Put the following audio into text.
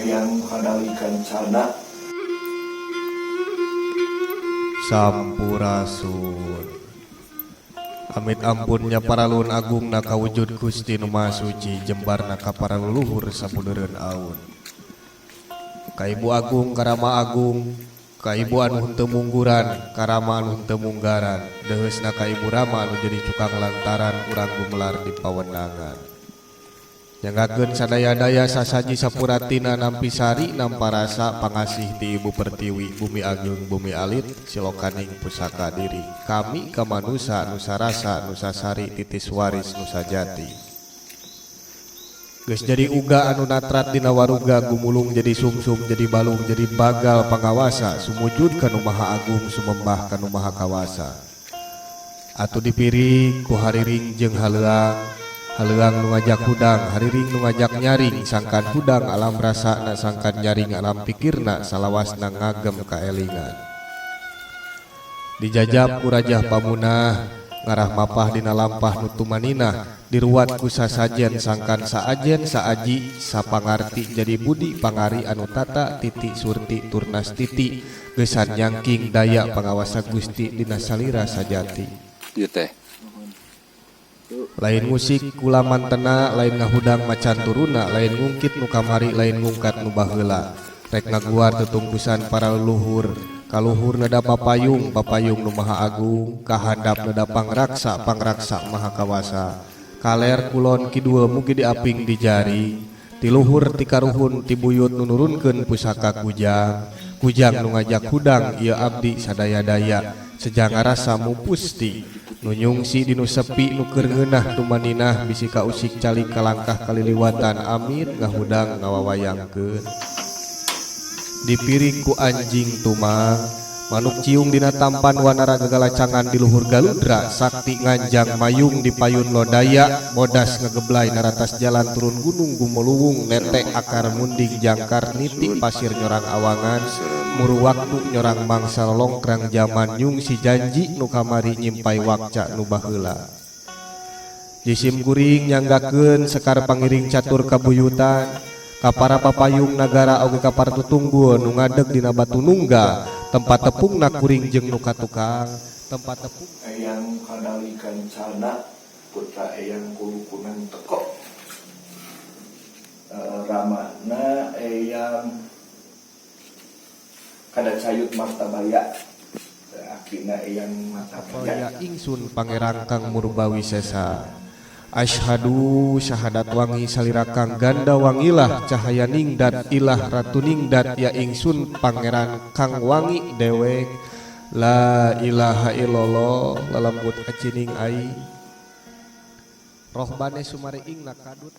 Eyang Kadali Kancana. Sampurasun. Amit ampun nya paralun agungna kawujud Gusti Nu Maha Suci jembarna ka para leluhur sabudeureun aun. Ka Ibu Agung ka Rama Agung, ka Ibu anu henteu mungguran, ka Rama anu henteu munggaran, deuheusna ka Ibu Rama anu jadi cukang lantaran urang gumelar di pawenangan. Nyanggakeun sadaya-daya sasaji sapuratina nampi sari nampa rasa pangasih ti Ibu Pertiwi bumi ageung bumi alit silokaning pusaka diri kami ka manusa nusa rasa nusa sari titis waris nusa jati. Geus jadi uga anu natrat dina waruga gumulung jadi sumsum jadi balung jadi bagal pangawasa sumujud ka Nu Maha Agung sumembah ka Nu Maha Kawasa. Atuh dipiring ku hariring jeung haleuang, haleuang nu ngajak hudang, hariring nu ngajak nyaring, sangkan hudang alam rasana sangkan nyaring alam pikirna salawasna ngagem kaelingan. Dijajab ku Rajah Pamunah, ngarah mapah dina lampah nu tumaninah, diruat ku sasajen sangkan saajen saaji sapangarti jadi budi pangari anu tata titi surti turnas titi geusan nyangking daya pangawasa Gusti dina salira sajati. Ieu teh. Lain ngusik kula mantena, lain ngahudang macan turuna, lain ngungkit nu kamari, lain ngungkat nu baheula. Rek ngaguar tetungkusan para leluhur, kaluhur neda papayung, papayung nu maha agung, kahandap neda pangraksa, pangraksa maha kawasa. Kaler kulon kidul mugi diaping di jari, tiluhur ti karuhun ti buyut nu nurunkeun pusaka kujang, kujang nu ngajak hudang ieu abdi sadaya-daya. Seja ngarasa mupusti nu nyungsi dinu sepi nu keur ngeunah tumaninah bisi kausik calik kalangkah kaliliwatan amit ngahudang ngawawayangkeun dipiring ku anjing tumang manuk ciung dina tampan wanara gagalacangan di luhur galudra sakti nganjang mayung di payun lodaya bodas ngegeblay naratas jalan turun gunung gumoluwung nete akar munding jangkar niti pasir nyorang awangan muru waktu nyorang mangsa longkrang jaman nyungsi janji nu kamari nyimpai wakca nu baheula jisim kuring nyanggakeun sekar pangiring catur kabuyutan ka para papayung nagara oge ka para tutunggu nu ngadeg dina batu nunggal tempat tepungna kuring jeung nu katukang tempat tepung Eyang Kadali Kancana putra Eyang Kulukunan Teko. Ramana Eyang Kadacayut Martabaya, akina Eyang Martabaya. Ya ingsun Pangeran Kang Murbawisesa Asyhadu syahadat wangi salira kang ganda wangilah cahaya ningdat ilah ratu ningdat ya ingsun Pangeran Kang wangi dewek la ilaha illallah lalembut acining ai rohbane sumari ingna kadut.